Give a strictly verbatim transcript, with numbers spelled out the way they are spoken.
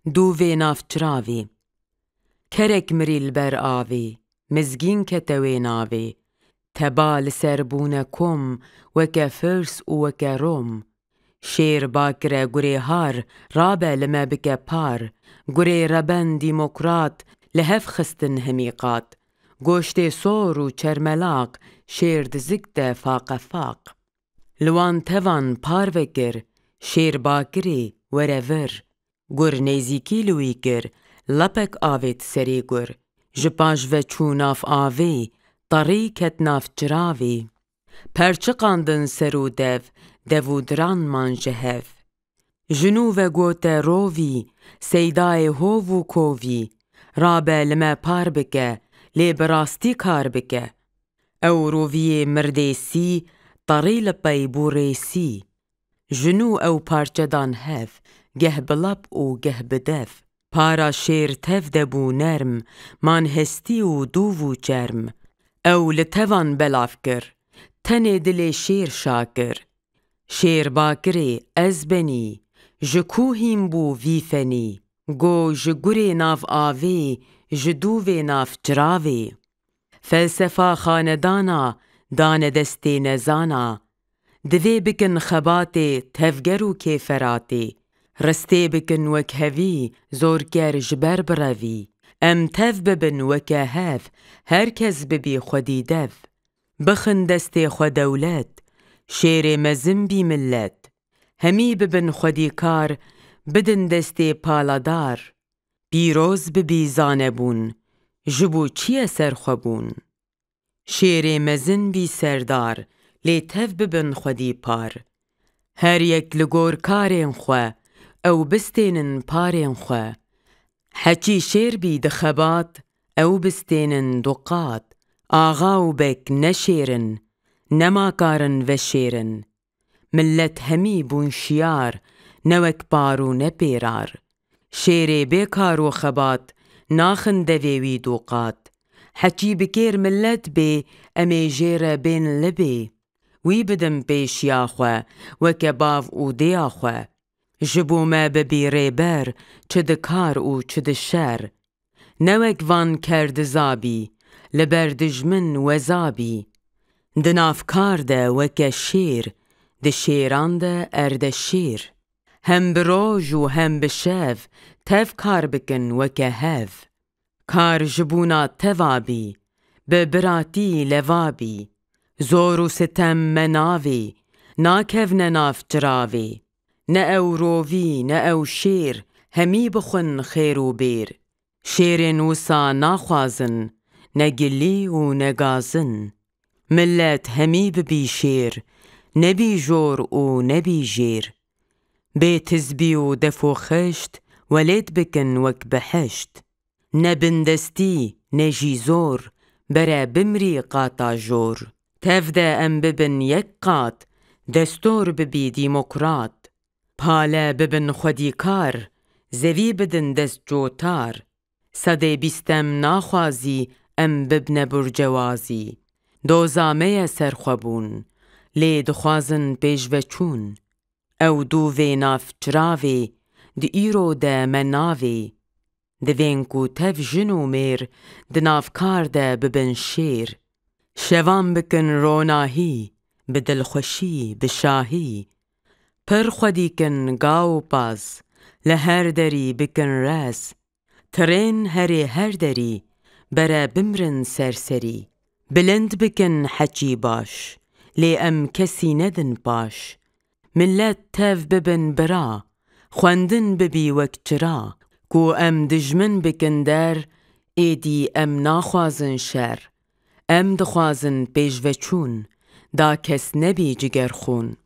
Dûvê nav çiravê. Kerek mirî li ber avê, mizgîn kete wê navê. Teba li ser bûne kom, weke Firs û weke Rom. Şêr bakire gurê har, rabe li me bike par. Gurê reben demokrat, li hev xistin hemî qat. Goştê sor û çermelaq, şêr dizik de faqefaq. Li wan tevan par vekir, şêr bakirê were vir. Gur nêzîkî li wî kir, lepek avêt serê gur. Ji paş ve çû nav avê, terî ket nav çiravê. Perçiqandin ser û dev, dev û diran man ji hev. Ji nû ve gote rovî, seydayê hov û kovî. Rabe li me par bike, lê bi rastî kar bike. Ew roviyê mirdêsî, terî li pey bû rêsî. Ji nû ew parçe dan hev, geh bi lep û geh bi dev. Para şêr tev de bû nerm, man hestî û dûv û çerm. Ew li tevan belav kir, tenê dilê şêr şa kir. Şêr bakirê ez benî, ji ku hîn bû vî fenî. Go ji gurê nav avê, ji dûvê nav çiravê. Felsefa xanedana dane destê nezana. Divê bikin xebatê tevger û kêferatê. Ristê bikin wek hevî, zorker ji ber birevî. Em tev bibin weke hev, her kes bibî xwedî dev. Bixin destê xwe dewlet, şêrê mezin bî millet. Hemî bibin xwedîkar, bidin destê paladar. Pîroz bibî zanebûn, ji bo çi ye serxwebûn? Şêrê mezin bî serdar, lê tev bibin xwedî par. Her yek li gor karên xwe, ew bistênin parên xwe. Heçî şêr bî di xebat, ew bistênin du qat. Axa û bek ne şêr in, nema karin veşêrin. Millet hemî bûn şiyar, ne wek par û ne pêrar. Şêrê bê kar û xebat, naxin devê wî du qat. Heçî bi kêr millet bê, em ê jê re bên libê. Wî bidin pêşiya xwe, weke bav û dêya xwe. Ji bo me bibî rêber, çi di kar û çi di şer. Ne wek van ker diza bî, li ber dijmin weza bî. Di nav kar de weke şêr, di şêran de erde şêr. Hem bi roj û hem bi şev, tev kar bikin weke hev. Kar ji bûna teva bî, bi biratî leva bî. Zor û sitem me navê, nakevne nav çiravê. Ne ew rovî, ne ew şêr, hemî bixwin xêr û bêr. Şêrên wisa naxwazin, ne gilî û ne gazin. Millet hemî bibî şêr, nebî jor û nebî jêr. Bê tizbî û def û xişt, welêt bikin wek behişt. Ne bindestî, ne jî zor, bere bimrî qata jor. Tev de em bibin yek qat, destûr bibî demokrat. Pale bibin xwedîkar, zevî bidin dest cotar. Sedê bîstem naxwazî em bibne burcewazî. Doza me ye serxwebûn, lê dixwazin pêşveçûn. Ew dûvê nav çiravê, di îro de me navê. Divên ku tev jin û mêr di nav kar de bibin şêr. Şevan bikin ronahî, bi dilxweşî, bi şahî. Pir xwedî kin ga û paz, li her derî bikin rez. Tirên herê her derî, bere bimrin serserî. Bilind bikin heçî baş, lê em kesî nedin paş. Millet tev bibin bira, xwendin bibî wek çira. Ku em dijmin bikin der, êdî em naxwazin şer. Em dixwazin pêşveçûn, da kes nebî cigerxûn.